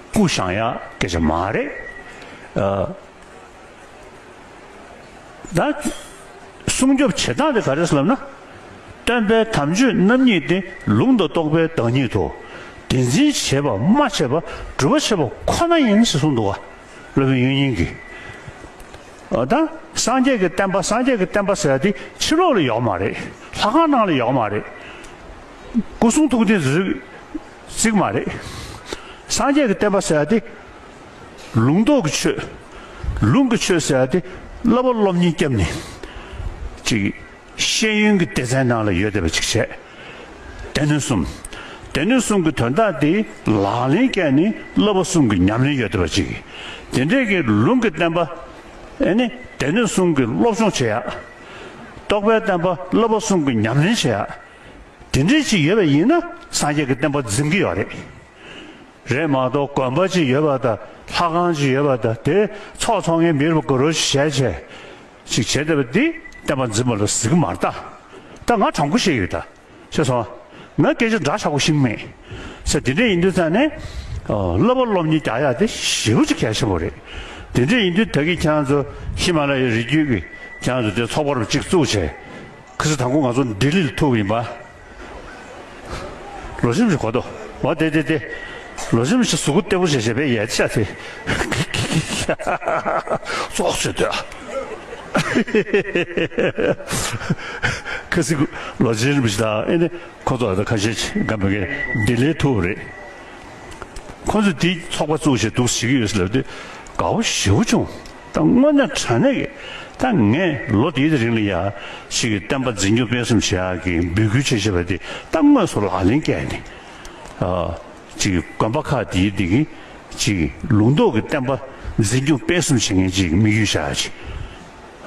སྐུ་བཞེངས་ཡ་སྐད་ཆ་མ་རེད། ཨ། ད། སྲུང་སྐྱོབ་བྱེད་སྟངས་དེ་ག་རེ་ཟེར་ལབ་ན། སྟོན་པའི་དམ་ཆོས་རྣམ་གཉིས་ཏེ་ལུང་དང་རྟོགས་པའི་བདག་ཉིད་དོ། དེ་འཛིན་བྱེད་པ་སྨྲ་བྱེད་པ་སྒྲུབ་པ་བྱེད་པ་ཁོ་ན་ཡིན་ཞེས་གསུངས་འདུག་ག་སློབ་དཔོན་དབྱིག་གཉེན་གྱིས། ཨ་ད་སངས་རྒྱས་ཀྱི་བསྟན་པ་སངས་རྒྱས་ཀྱི་བསྟན་པ་ཟེར་ཡ་དེ་ཕྱི་ལོགས་ལ་ཡོད་མ་རེད། ལྷ་ཁང་ནང་ལ་ཡོད་མ་རེད། སྐུ་གསུང་ཐུགས་རྟེན་ཟེར་ཅིག་མ་རེད། སངས་རྒྱས་ཀྱི་བསྟན་པ་ཟེར་ཡ་དེ། ལུང་རྟོགས་ཀྱི་ཆོས། ལུང་གི་ཆོས་ཟེར་ཡ་དེ་བསླབ་པ་སློབ་གཉེར་བརྒྱབ་ནས། ཅིག་ཤེས་ཡོན་གྱི་སྡེ་ཚན་ནང་ལ་ཡོད་བསྡད་པ་ཅིག་བྱས། སྡེ་སྣོད་གསུམ། སྡེ་སྣོད་གསུམ་གྱི་དོན་དག་དེ་ལག་ལེན་བཀལ་ནས་བསླབ་པ་གསུམ་གྱི་ཉམས་ལེན་ཡོད་བསྡད་པ་ཅིག་དེ་འདྲས་ཀྱི་ལུང་གི་བསྟན་པ། ཨེ་ནི་སྡེ་སྣོད་གསུམ་གྱི་སློབ་སྦྱོང་བྱེད་ཡག་རྟོགས་པའི་བསྟན་པ་བསླབ་པ་གསུམ་གྱི་ཉམས་ལེན་བྱེད་ཡག་དེ་འདྲའི་ཅིག་ཡོད་པ་ཡིན་ན་སངས་རྒྱས་ཀྱི་བསྟན་པ་འཛིན་གྱི་ཡོད་རེད། རེད་མ་གཏོགས་དགོན་པ་ཅིག་ཡོད་པ་དང་ལྷ་ཁང་ཅིག་ཡོད་པ་དང་དེ་ཚོགས་འཚོགས་མཁན་མི་རུ་དགའ་རོགས་ཞིག་བྱས་བྱས་ཅིག་བྱས་བསྡད་པ་འདི་བསྟན་པ་འཛིན་པ་ལ་ཟེར་གྱི་མ་རེད་ད། ད་ང་དྲང་པོ་བཤད་ཡོད་ད། ཤེས་སོང་། ང་སྐད་ཆ་འདྲ་ཆགས་པོ་ཤིང་མེད། ཟེར་དེ་འདྲ་ཡིན་དུས་ཙང་ནས། ཨོ། བསླབ་པ་སློབ་གཉེར་རྒྱག་ཡག་དེ་ཞེ་པོ་ཅིག་གལ་ཆེན་པོ་རེད། དེ་འདྲ་ཡིན་དུས་ད་གིན་ཁྱེད་རང་ཚོ་ཧི་མ་ལ་ཡའི་རི་རྒྱུད་ཀྱི་ཁྱེད་རང་ཚོ་དེ་ཚོགས་པ་རུ་གཅིག་བཙུགས་བྱས། ཁ་སང་དང་པོ་ང་ཚོ་ལྡི་ལིར་ཐུག་པ་ཡིན་པ། ལོ་རྒྱུས་ཅིག་གོ་ཐུབ། འོ་དེ་དེ་དེ། ལོ་རྒྱུས་ཅིག་གཟུགས་པོ་བརྟན་པོ་བྱས་བྱས་པས་ཡལ་ཆ་དེ། ཙོག་བྱེད་འདོད། ཁ་སང་ལོ་རྒྱུས་རིན་པོ་ཆེ་དང་ཨེ་ནི། ཁོ་ཚོ་ད་ཁ་ཤས་ཅིག་ག་མེད་མཁན་ལྡི་ལིར་ཐུག་པ་རེད། ཁོ་ཚོ་དེ་ཚོགས་པ་བཙུགས་བྱས་འདུག་བྱེད་ཀྱི་ཡོད་ཟེར་ལབ་དུས་དགའ་པོ་ཞེ་པོ་བྱུང་། ད་དངོས་གནས་དྲང་གནས་ཀྱི་ད་ངས་ལོ་དེའི་རིང་ལ་ཡ་ཞིག་གི་བསྟན་པ་འཛིན་སྐྱོང་སྤེལ་གསུམ་བྱེད་ཡག་གི་འབོད་སྐུལ་བྱེད་བྱེད་པ་དེ་ད་དངོས་སུ་ལག་ལེན་བཀལ་ནས། ཨ། ཅིག་གི་དགོན་པ་ཁག་དེའི་དེ་གི་ཅིག་ལུང་རྟོགས་ཀྱི་བསྟན་པ་འཛིན་སྐྱོང་སྤེལ་གསུམ་བྱེད་མཁན་ཅིག་དམིགས་ཡུལ་བཞག་ཅིག་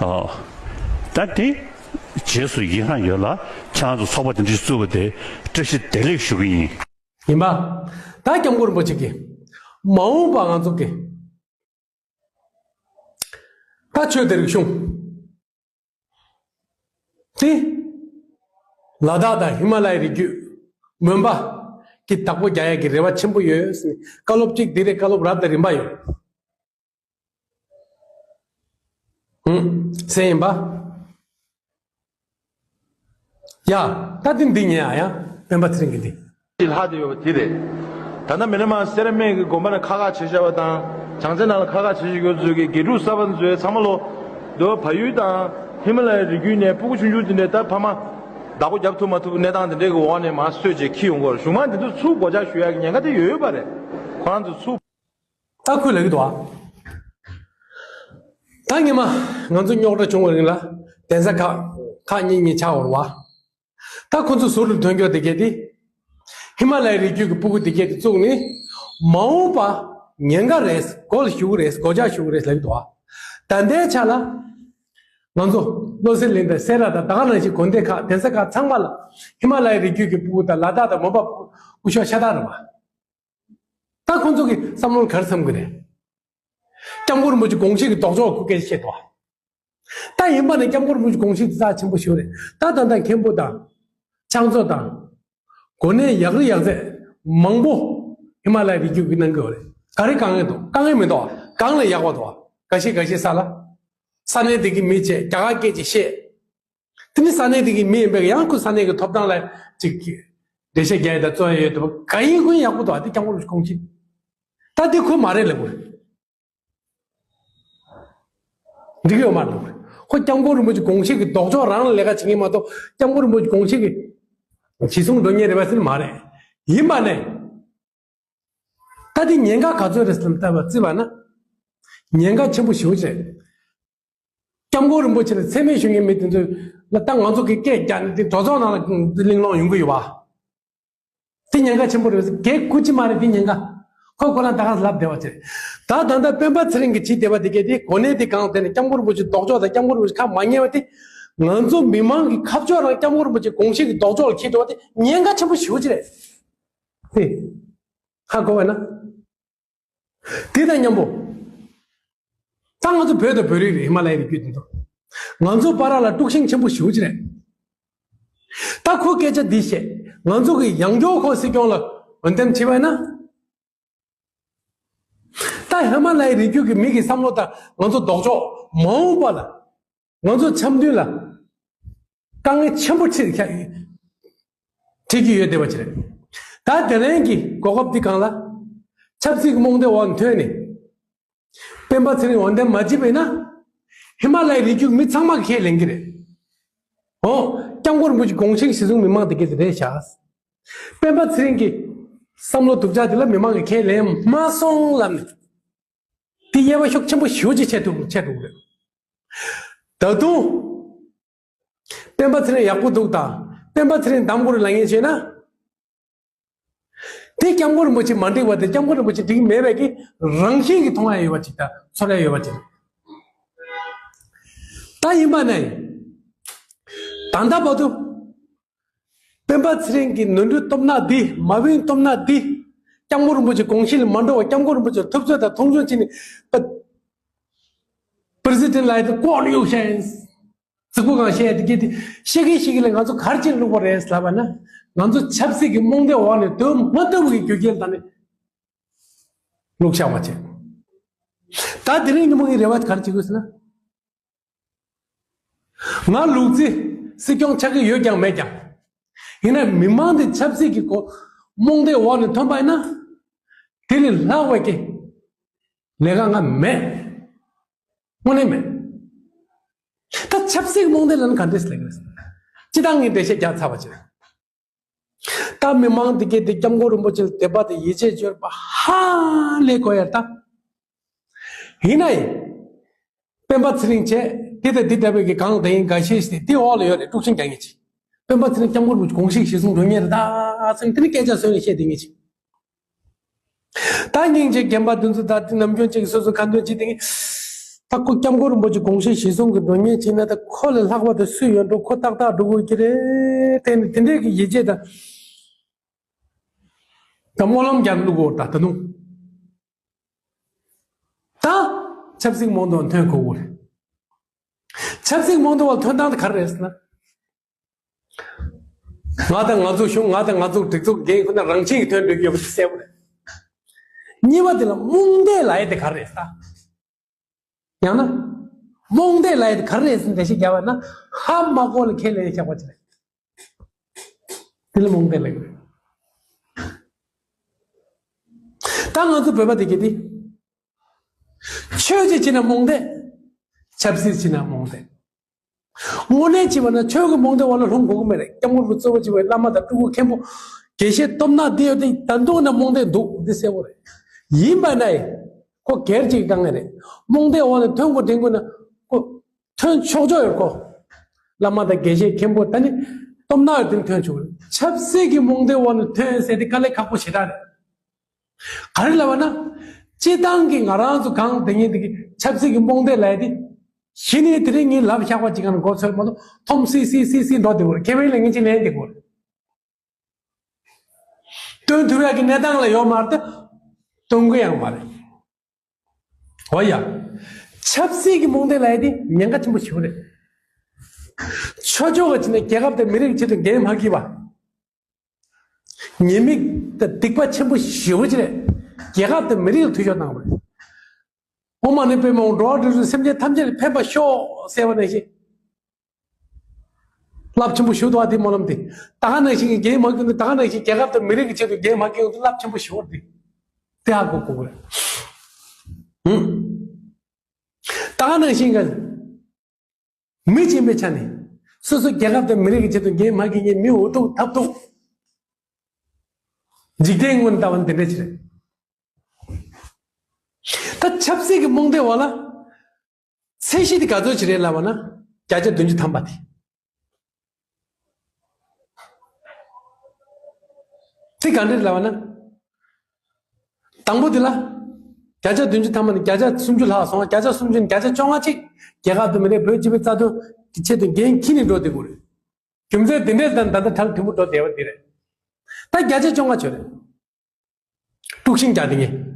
ཨོ། ད་དེ་རྗེས་སུ་ཡི་རང་ཡོད་ལ་ཁྱེད་རང་ཚོ་ཚོགས་པ་དེ་འདྲ་བཙུགས་པ་དེ་བཀྲ་ཤིས་བདེ་ལེགས་ཞུ་གི་ཡིན། ཡིན་པ། ད་སྐྱབས་མགོན་རིན་པོ་ཆེ་གིས་མ་འོངས་པ་ང་ཚོ་གི་ད་ཆོས་དང་རིག་གཞུང་དེ་ལ་དྭགས་དང་ཧི་མ་ལ་ཡའི་རི་རྒྱུད་མོན་པ་གི་བདག་པོ་རྒྱག་ཡག་གི་རེ་བ་ཆེན་པོ་ཡོད་ཟེར་ནས་བཀའ་སློབ་གཅིག་འདི་རེད། བཀའ་སློབ་རབ་དང་རིམ་པ་ཡོད། ཧུམ། སེམས་ཡིན་པ། ཡ། ད་འདི་འདི་ཉན་ཨ་ཡ། སྤེན་པ་ཚེ་རིང་གི་འདི། ལྷག་བསྡད་ཡོད་པ་དེ་རེད། ད་ལྟ་མི་ནི་མ་སེ་ར་སྨད་ཀྱི་དགོན་པ་ནས་ཁ་ཁ་བྱེད་བཞག་པ་དང་། བྱང་རྩེ་ནང་ལ་ཁ་ཁ་བྱེད་བཞིན་ཡོད་ཚོད་ཀྱི་དགེ་ཕྲུག་གསར་པ་ཚོས་ཚང་མ་ལོ། འདི་བ་ཡུལ་དང་ཧི་མ་ལ་ཡའི་རི་རྒྱུད་ནས་སྤུ་གུ་ཆུང་ཆུང་དེ་འདྲས་ད་ཕ་མ་བདག་པོ་རྒྱབ་ཐུབ་མ་ཐུབ་གནས་སྟངས་དེ་འདྲས་ཀྱི་འོག་ནས་མར་གསོས་བྱས་འཁྱེར་ཡོང་གི་ཡོད་རེད། གཞུང་མང་དེ་ཚོ་ཚུར་སྒོ་ལྕགས་གཞུ་ཡག་གི་ཉེན་ཁ་དེ་ཡོད་པ་རེད། ཁོ་རང་ཚོ་ཚུར། ད་ཁོས་ལབ་ཀྱི་འདུག་ཨ། ད་ཉི་མ་ང་ཚོ་རྙོག་དྲ་བྱུང་བའི་རིང་ལ་གདན་ས་ཁག་ཁག་གཉིས་གཉིས་ཆགས་པ་རེད་བ། ད་ཁོ་ཚོ་ཟུར་དུ་ཐོན་རྒྱུ་དེ་གས་དེ། ཧི་མ་ལ་ཡའི་རི་རྒྱུད་ཀྱི་སྤུ་གུ་དེ་གས་དེ་བཙུགས་ནས་མ་འོངས་པ་ཉེན་ཁ་རེད། སྒོ་ལ་ཞུགས་རེད། སྒོ་ལྕགས་ཞུགས་རེད་ལབ་ཀྱི་འདུག་ཨ། ད་ལྟའི་ཆ་ལ་ང་ཚོ་བློ་གསལ་གླིང་དང་སེ་ར་དང་ད་ག་ནང་བཞིན་དགོན་སྡེ་ཁག་གདན་ས་ཁག་ཚང་མ་ལ་ཧི་མ་ལ་ཡའི་རི་རྒྱུད་ཀྱི་སྤུ་གུ་དང་ལ་དྭགས་དང་མོན་པ་སྤུ་གུ་སྐུ་ཞབས་ཤ་སྟག་རེད་བ། ད་ཁོང་ཚོ་གི་བསམ་བློར་ག་རེ་བསམ་གི་རེད། སྐྱབས་མགོན་རིན་པོ་ཆེ་དགོངས་གཞི་གི་ལྡོག་ཕྱོགས་ཁོ་སྐད་ཆ་བཤད་འདུག་ད་ཡིན་པ་ནི་སྐྱབས་མགོན་རིན་པོ་ཆེ་དགོངས་གཞི་དེ་རྩ་ཆེན་པོ་ཞིག་རེད། ད་ད་ལྟ་མཁན་པོ་དང་། ཕྱག་མཛོད་དང་། གོ་གནས་ཡག་རི་ཡག་ཚད་མང་པོ་ཧི་མ་ལ་ཡའི་རི་རྒྱུད་ཀྱི་གནང་གི་ཡོད་རེད། ག་རེ་དཀའ་ངལ་འདུག་དཀའ་ངལ་མི་འདུག་གང་ལ་ཡག་པ་འདུག་ག་ཤེད་ག་ཤེད་ས་ལ། ས་གནས་དེ་གི་མི་བྱས་རྒྱ་གར་སྐད་ཅིག་བཤད། དེ་ནི་ས་གནས་དེ་གི་མི་ཡིན་པས་ཡང་ཁོ་ས་གནས་ཀྱི་ཐོབ་ཐང་ལ་ཅིག་འགྲེལ་བཤད་རྒྱག་ཡ་དང་རྩོད་ཡ་ཡོད་དུས་ག་ཡིན་ཁོ་ཡིན་ཡག་པོ་འདུག་ཨ་དེ་སྐྱབས་མགོན་རིན་པོ་ཆེ་དགོངས་གཞི། ད་དེ་ཁོ་མ་རེད་ལབ་དགོས་རེད། འགྲིག་ཡོད་མ་རེད་ལབ་དགོས་རེད། ཁོ་སྐྱབས་མགོན་རིན་པོ་ཆེ་དགོངས་གཞི་གི་ལྡོག་ཕྱོགས་རང་ལ་ལས་ཀ་བྱེད་མཁན་མ་གཏོགས་སྐྱབས་མགོན་རིན་པོ་ཆེ་དགོངས་གཞི་གི་གཞི་བཟུང་འགྲོ་མཁན་རེད་པ་ཟེར་ན་མ་རེད། ཡིན་པ་ནས། ད་དེ་ཉེན་ཁ་ག་ཚོད་རེད་ཟེར་ལབ་བལྟས་པ་བརྩིས་པ་ན། ཉེན་ཁ་ཆེན་པོ་ཞེ་པོ་ཅིག་རེད། སྐྱབས་མགོན་རིན་པོ་ཆེ་ལ་མཚན་སྨད་ཞུ་མཁན་མི་དེ་ཚོས་ལ་ད་ང་ཚོ་གི་སྐད་རྒྱག་ནས་དེ་གྲོས་ཚོགས་ནང་ལ་གླེང་སློང་ཡོང་གི་ཡོད་པ། དེ་ཉེན་ཁ་ཆེན་པོ་རེད་ཟེར་གལ་ཁུར་གྱི་མ་རེད་དེ་ཉེན་ཁ། ཁོ་ཁོ་རང་ད་ག་ལབ་བསྡད་པ་ཅིག་རེད། ད་ད་ལྟ་སྤེན་པ་ཚེ་རིང་གི་བྱས་བསྡད་པ་དེ་གས་དེ་གོ་གནས་དེ་གང་དེ་ནས་སྐྱབས་མགོན་རིན་པོ་ཆེ་ལྡོག་ཕྱོགས་དང་སྐྱབས་མགོན་རིན་པོ་ཆེ་ཁ་མ་ཉན་པ་དེ། ང་ཚོ་མི་མང་གི་ཁ་ཕྱོགས་རང་སྐྱབས་མགོན་རིན་པོ་ཆེ་དགོངས་གཞི་གི་ལྡོག་ཕྱོགས་ལ་འཁྱེར་འགྲོ་བ་དེ་ཉེན་ཁ་ཆེན་པོ་ཞེ་པོ་ཅིག་རེད། དེ། ཧ་གོ་བས་ན། དེ་དང་མཉམ་པོ། ད་ང་ཚོ་བོད་དང་བོད་རིགས་རེད་ཧི་མ་ལ་ཡའི་རི་རྒྱུད་འདི་ཚོ། ང་ཚོ་བར་ལ་དཀྲུག་ཤིང་ཆེན་པོ་ཞེ་པོ་ཅིག་རེད། ད་ཁོ་སྐད་ཆ་འདི་བཤད། ང་ཚོ་གི་ཡང་སྐྱོར་ཁོ་སྲིད་སྐྱོང་ལ་འོས་འདེམས་བྱས་པས་ན། ད་ཧི་མ་ལ་ཡའི་རི་རྒྱུད་ཀྱི་མི་གི་བསམ་བློ་དང་ང་ཚོ་ལྡོག་ཕྱོགས་མ་འོངས་པ་ལ། ང་ཚོ་འཆམ་མཐུན་ལ་དཀའ་ངལ་ཆེན་པོ་འཕྲད་འཕྲད་ཀྱི་ཡོད་བསྡད་པ་ཅིག་རེད། ད་དེ་རིང་གི་གོ་སྐབས་འདི་སྒང་ལ་ཆབ་སྲིད་ཀྱི་རྨོངས་དད་འོག་ནས་ཐོན་ནས་སྤེན་པ་ཚེ་རིང་འོས་འདེམས་མ་བྱས་པས་ན་ཧི་མ་ལ་ཡའི་རི་རྒྱུད་མི་ཚང་མ་གིས་ཁས་ལེན་གྱི་རེད། འོ། སྐྱབས་མགོན་རིན་པོ་ཆེ་དགོངས་གཞི་གཞི་བཟུང་མི་མང་དེ་གས་དེ་རེད་ཤག་སྤེན་པ་ཚེ་རིང་གི་བསམ་བློ་སྡུག་ཅག་དེ་ལ་མི་མང་གིས་ཁས་ལེན་མ་སོང་ལབ་ནས། དེ་དབྱེ་བ་ཤུགས་ཆེན་པོ་ཞེ་པོ་ཅིག་ཕྱེ་ཐུབ་ཕྱེ་ཐུབ་རེད། ད་དུང་། སྤེན་པ་ཚེ་རིང་ཡག་པོ་འདུག་དང་སྤེན་པ་ཚེ་རིང་གདམ་དགོས་རེད་ལབ་མཁན་བྱས་ན། དེ་སྐྱབས་མགོན་རིན་པོ་ཆེ་མ་འགྲིག་པ་དེ་སྐྱབས་མགོན་རིན་པོ་ཆེ་འགྲིག་མེད་པའི་གི་རང་བཞིན་གྱི་མཐོང་ཡ་ཡོད་པ་ཅིག་དང་ཚོར་ཡ་ཡོད་པ་ཅིག་ད་ཡིན་པ་ནས་ད་ལྟ་བར་དུ་སྤེན་པ་ཚེ་རིང་གི་ནོར་འཁྲུལ་སྟོབས་ན་འདི། མ་བིན་སྟོབས་ན་འདི། སྐྱབས་མགོན་རིན་པོ་ཆེ་དགོངས་གཞི་ལ་མ་འགྲོ་བ། སྐྱབས་མགོན་རིན་པོ་ཆེ་ཐུབ་ཚོད་དང་མཐོང་ཆུང་བྱས་ནས་པ། པི་རེ་སི་ཌེན་ཊི་ལ་ཡི་དེ་ཀོ་ནི་ཡོག་ཤན་རྫིག་པོ་གང་བཤད་དེ་གི་དེ་ཤེས་ཀི་ཤེས་ཀི་ལ་ང་ཚོ་ག་རེ་བྱས་བླུགས་པ་རེད་ལབ་པ་ན། ང་ཚོ་ཆབ་སྲིད་ཀྱི་རྨོངས་དད་འོག་ནས་སྡོད་མ་ཐུབ་པའི་རྒྱུ་རྐྱེན་དང་ནི་བླུགས་བཞག་པ་བྱས། ད་དེ་རིང་ཉིན་མོ་ངའི་རེ་བ་ག་རེ་བྱེད་དགོས་ཟེར་ན། ང་ལུག་རྫི་སྲིད་སྐྱོང་ཆགས་ཀྱི་ཡོད་ཀྱང་མེད་ཀྱང་། ཡིན་ན་མི་མང་དེ་ཆབ་སྲིད་ཀྱི་སྒོ་རྨོངས་དད་འོག་ནས་ཐོན་པ་ཡིན་ན། དེ་ལས་ལྷག་པའི་གི་ལས་ཀ་ང་མེད། དངོས་གནས་མེད། ད་ཆབ་སྲིད་རྨོངས་དད་ལ་ནི་ག་འདྲས་ལས་ཀ་རེད། སྤྱི་བཏང་ངས་འགྲེལ་བཤད་རྒྱག་ཚར་བ་བྱས། ད་མི་མང་འདི་གས་འདི་སྐྱབས་མགོན་རིན་པོ་ཆེ་ལ་དད་པ་དང་ཡིད་ཆེས་ཡོད་པ་ཧ་ལས་གོ་ཡ་ད། ཡིན་ན་ཡང་། སྤེན་པ་ཚེ་རིང་བྱས་འདི་དང་འདི་འདྲ་བའི་གི་གང་དེ་ཡིན་འགའ་ཤས་ཤིག་དེ་འདི་འོག་ལ་ཡོད་རེད། དཀྲུག་ཤིང་རྒྱག་མཁན་ཅིག་སྤེན་པ་ཚེ་རིང་སྐྱབས་མགོན་རིན་པོ་ཆེ་དགོངས་གཞི་གཞིར་བཟུང་འགྲོ་མཁན་རེད་ད་ཟེར་ནས་དེ་ནི་སྐད་ཆ་བཟོས་ནས་བཤད་བསྡད་མཁན་ཅིག་ད་སྙིང་རྗེ་རྒན་པ་འདི་ཚོ་ད་འདི་ནམ་རྒྱུན་གཅིག་སོ་སོ་ཁ་འདོན་བྱེད་དེ་ངས། ད་ཁོ་སྐྱབས་མགོན་རིན་པོ་ཆེ་དགོངས་གཞི་གཞིར་བཟུང་གི་འགྲོ་མཁན་བྱས་ན་ད་ཁོ་ལས་ལྷག་པ་ད་སུ་ཡོད་འགྲོ། ཁོ་ཏག་ཏག་འགྲོ་དགོས་ཀྱི་རེད། དེ་ནི་དེ་འདྲས་ཀྱི་ཡིད་ཆེས་དང་། ད་སྨོན་ལམ་རྒྱག་བླུག་གོ་ད་ད་དུང་། ད་ཆབ་སྲིད་རྨོངས་དད་འོག་ཐོན་དགོས་ཀྱི་རེད། ཆབ་སྲིད་རྨོངས་དད་འོག་ཐོན་སྟངས་དེ་ག་རེ་རེད་ཟེར་ན། ང་དང་ང་ཚོ་གཞུང་ང་དང་ང་ཚོ་སྒྲིག་འཛུགས་འགན་ཁུར་ན་རང་བཞིན་གྱིས་ཐོན་འགྲོ་གི་ཡོད་པ་དེ་གསལ་པོ་རེད། གཉིས་པ་དེ་ལ་རྨོངས་དད་ལབ་ཡ་དེ་ག་རེ་རེད་ཟེར། ཡང་ན། རྨོངས་དད་ལབ་ཡ་དེ་ག་རེ་རེད་ཟེར་འགྲེལ་བཤད་རྒྱག་པ་ན་ཧ་མ་གོ་ལ་ཁས་ལེན་བཞག་པ་ཅིག་རེད། དེ་ལ་རྨོངས་དད་ལབ་ཀྱི་རེད། ད་ང་ཚོ་བོད་པ་དེ་གི་དེ། ཆོས་ཅིག་བྱེད་ན་རྨོངས་དད། ཆབ་སྲིད་བྱེད་ན་རྨོངས་དད། དངོས་གནས་བྱས་པ་ན་ཆོས་ཀྱི་རྨོངས་དད་འོག་ལ་ལྷུང་དགོས་ཀྱི་མ་རེད། སྐྱབས་མགོན་རིན་པོ་ཆེ་གཙོ་བོ་བྱས་པའི་བླ་མ་དང་སྤྲུལ་སྐུ་མཁན་པོ་དགེ་བཤེས་སྟོབས་ན་འདི་ཡོད་དེ་ད་དུང་ན་རྨོངས་དད་འདུག་འདི་གསལ་པོ་རེད། ཡིན་པ་ན་ཡང་ཁོ་སྒེར་གཅིག་དཀའ་ངལ་རེད། རྨོངས་དད་འོག་ལ་ཐོན་དགོས་དྲན་དགོས་ན་ཁོ་ཐོན་ཆོག་ཆོག་ཡོད་ཁོ། བླ་མ་དང་དགེ་བཤེས་མཁན་པོ་ད་ནི་སྟོབས་ན་ཡོད་དེ་ཐོན་ཆོག་ཆབ་སྲིད་ཀྱི་རྨོངས་དད་འོག་ནས་ཐོན་ཟེར་དེ་དཀའ་ལས་ཁག་པོ་ཞེ་དྲག་རེད། ག་རེ་ལབ་པ་ན། སྤྱི་བཏང་གི་ང་རང་ཚོ་གང་དེ་ཉིད་དེ་གི་ཆབ་སྲིད་ཀྱི་རྨོངས་དད་ལབ་ཡ་དེ། གཞི་ནས་དེ་རིང་ངས་ལབ་བཞག་པ་ཅིག་གང་མགོ་ཚོས་མ་གཏོགས་འཐོམ་སི་སི་སི་སི་འགྲོ་བསྡད་དགོས་རེད། ཁེ་ཕན་ལ་ངེས་ཅིག་ལེན་བསྡད་དགོས་རེད། སྟོན་ཐུབ་ཡ་གི་གནས་སྟངས་ལ་ཡོད་མ་རེད་དེ། སྟོན་གི་ཡང་མ་རེད། འོ་ཡ། ཆབ་སྲིད་ཀྱི་རྨོངས་དད་ལབ་ཡ་དེ་ཉེན་ཁ་ཆེན་པོ་ཞིག་རེད། ཆོས་ཕྱོགས་ཀྱི་ཆ་ནས་རྒྱལ་ཁབ་དང་མི་རིགས་ཆེད་དུ་འགན་མ་འཁྱེར་བ། ཉེས་དམིགས་དང་སྡིག་པ་ཆེན་པོ་ཞེ་པོ་ཅིག་རེད། རྒྱལ་ཁབ་དང་མི་རིགས་ལ་འཐུས་ཤོར་བཏང་བ་རེད། ཨོཾ་མ་ཎི་པདྨེ་ཧཱུྃ། འགྲོ་བ་འདྲེན་མཛད་སེམས་ཅན་ཐམས་ཅད་ལ་ཕན་པར་ཤོག་ཟེར་བ་ནང་བཞིན། རླབས་ཆེན་པོ་ཞེ་པོ་འདུག་ཨ་དེ་སྨོན་ལམ་དེ། ད་ག་ནང་བཞིན་གྱི་འགན་མ་འཁྱེར་ནས་ད་ག་ནང་བཞིན་རྒྱལ་ཁབ་དང་མི་རིགས་ཀྱི་ཆེད་དུ་འགན་མ་འཁྱེར་ཡོང་དུས་རླབས་ཆེན་པོ་ཞེ་པོ་རེད། དེ་ཧ་གོ་དགོས་རེད། ཧུམ། ད་ག་ནང་བཞིན་གྱི། མི་ཆེན་པོའི་ཆ་ནས་སོ་སོ་རྒྱལ་ཁབ་དང་མི་རིགས་ཀྱི་ཆེད་དུ་འགན་མ་འཁྱེར་མཁན་མི་འུ་ཐུག་ཐབས་ཐུག་འཇིག་རྟེན་ངོས་ནས་ལྟ་བ་ནི་དེ་འདྲ་ཅིག་རེད། ད་ཆབ་སྲིད་ཀྱི་རྨོངས་དད་འོག་ལ་ཚད་གཞི་དེ་ག་ཚོད་ཅིག་རེད་ལབ་པ་ན་བརྒྱ་ཆ་བདུན་ཅུ་ཐམ་པ་དེ། དེ་ག་འདྲ་རེད་ལབ་པ་ན། དང་པོ་དེ་ལ། བརྒྱ་ཆ་བདུན་ཅུ་ཐམ་པ་ནས་བརྒྱ་ཆ་སུམ་ཅུ་ལྷག་སོང་། བརྒྱ་ཆ་སུམ་ཅུ་ནས་བརྒྱ་ཆ་བཅོ་ལྔ་ཅིག་རྒྱལ་ཁབ་དང་མི་རིགས་བོད་སྤྱི་པའི་རྩ་དོན་གྱི་ཆེད་དུ་འགན་འཁྱེར་ནས་འགྲོ་བསྡད་དགོས་རེད། རྒྱུ་མཚན་དེ་འདྲས་དང་ད་ལྟ་ཁྲག་ཐུན་མོང་འགྲོ་བསྡད་པ་འདི་རེད། ད་བརྒྱ་ཆ་བཅོ་ལྔ་ཆོད་རེད། དཀྲུག་ཤིང་རྒྱག་བསྡད་མཁན།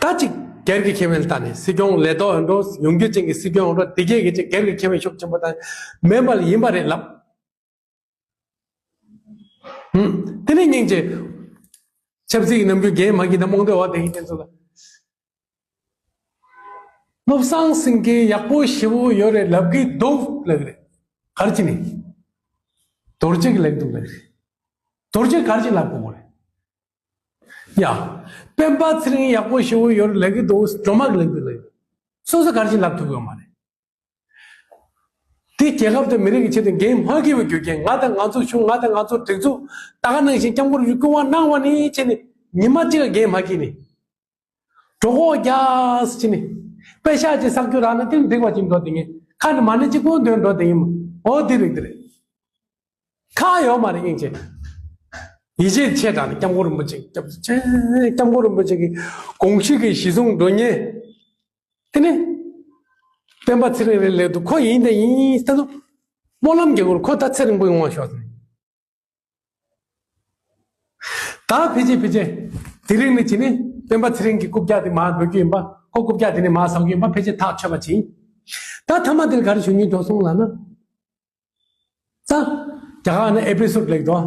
ད་ཅིག་སྒེར་གྱི་ཁེ་ཕན་ལ་བལྟས་ནས་སྲིད་སྐྱོང་ལས་ཐོག་འགྲོ་ཡོང་རྒྱུ་ཅན་གྱི་སྲིད་སྐྱོང་འགྲོ་དེ་གས་ཀྱི་ཅིག་སྒེར་གྱི་ཁེ་ཕན་ཤུགས་ཆེན་པོ་དང་མེད་པ་ལ་ཡིན་པ་རེད་ལབ། ཧུམ། དེ་ནས་སྙིང་རྗེ། ཆབ་སྲིད་ཀྱི་ནམ་རྒྱུན་འགན་མ་འཁྱེར་ན་རྨོངས་དད་འོག་བསྡད་མཁན་དེ་ཚོ་ལ། བློ་བཟང་སེང་གེ་ཡག་པོ་ཞེ་པོ་ཡོད་རེད་ལབ་ཀྱི་འདུག་ལབ་ཀྱི་རེད། ག་རེ་བྱས་ནས། རྡོ་རྗེ་གིས་ལབ་ཀྱི་འདུག་ལབ་ཀྱི་རེད། རྡོ་རྗེ་ག་རེ་བྱས་ལབ་དགོས་རེད། ཡ། སྤེན་པ་ཚེ་རིང་ཡག་པོ་ཞེ་པོ་ཡོད་རེད་ལབ་ཀྱི་འདུག་སྒྲོལ་མ་གིས་ལབ་ཀྱི་འདུག་ལབ་ཀྱི། སོ་སོ་ག་རེ་བྱས་ལབ་ཐུབ་ཡོད་མ་རེད། དེ་རྒྱལ་ཁབ་དང་མི་རིགས་ཀྱི་ཆེད་དུ་འགན་མ་འཁྱེར་བའི་རྒྱུ་རྐྱེན། ང་དང་ང་ཚོ་གཞུང་ང་དང་ང་ཚོ་སྒྲིག་འཛུགས་ད་ག་ནང་བཞིན་སྐྱབས་མགོན་རིན་པོ་ཆེ་སྐུ་དབང་གནང་བ་ནས་བྱས་ནས་ཉི་མ་གཅིག་ལ་འགན་མ་འཁྱེར་ནས། གྲོད་ཁོག་རྒྱགས་ཟེར་ནས། པེ་ཤག་ཅིག་བསགས་རྒྱུ་རག་ན་དེ་འགྲིག་པ་ཅིག་འགྲོ་བསྡད་མཁན། ཁ་ནས་མ་ཎི་གཅིག་པོ་འདོན་འགྲོ་བསྡད་མཁན་མོ། འོ་དེ་རེད་དེ་རེད། ཁག་ཡོད་མ་རེད་སྙིང་རྗེ། ཡིད་ཆེས་ཆེ་དྲགས་ནས་སྐྱབས་མགོན་རིན་པོ་ཆེ་སྐྱབས་ཆེ་སྐྱབས་མགོན་རིན་པོ་ཆེ་གི་དགོངས་གཞི་གི་གཞི་བཟུང་འགྲོ་མཁན། དེ་ནི། སྤེན་པ་ཚེ་རིང་རེད་ལབ་དུས་ཁོ་ཡིན་དང་ཡིན་ལྟ་དུས། སྨོན་ལམ་རྒྱག་དགོས། ཁོ་ད་ཚེ་རིང་པོ་ཡོང་བ་ཤོག་ཟེར། ད་ཕལ་ཆེར་ཕལ་ཆེར་དེ་རིང་ནས་བྱས་ནས་སྤེན་པ་ཚེ་རིང་གི་རྐུབ་བཀྱག་དེ་མར་འགྲོ་རྒྱུ་ཡིན་པ། ཁོ་རྐུབ་བཀྱག་དེ་ནས་མར་ཟག་རྒྱུ་ཡིན་པ་ཕལ་ཆེར་ཐག་ཆོད་པ་ཅིག་ཡིན། ད་མཐའ་མ་དེར་ག་རེ་ཞུ་སྙིང་འདོད་སོང་ལབ་ན། ད་རྒྱ་གར་ནས་ཨེ་པི་སོ་ཌི་ལེགས་དོ།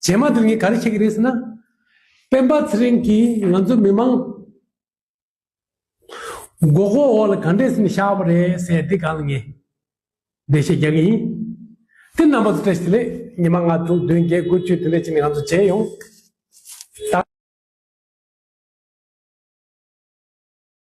རྗེས་མ་དེར་ངས་ག་རེ་བཤད་ཀྱི་རེད་ཟེར་ན། སྤེན་པ་ཚེ་རིང་གིས་ང་ཚོ་མི་མང་མགོ་སྐོར་འོག་ལ་ག་འདྲས་ཟེར་ནས་བཞག་པ་རེད་ཟེར། དེ་སྒང་ལ་ངས་འགྲེལ་བཤད་རྒྱག་གི་ཡིན། དེ་རྣམ་པ་ཚོ་བཀྲ་ཤིས་བདེ་ལེགས། ཉི་མ་ལྔ་དྲུག་བདུན་བརྒྱད་དགུ་བཅུ་དེ་འདྲས་བྱས་ནས་ང་ཚོ་མཇལ་ཡོང་།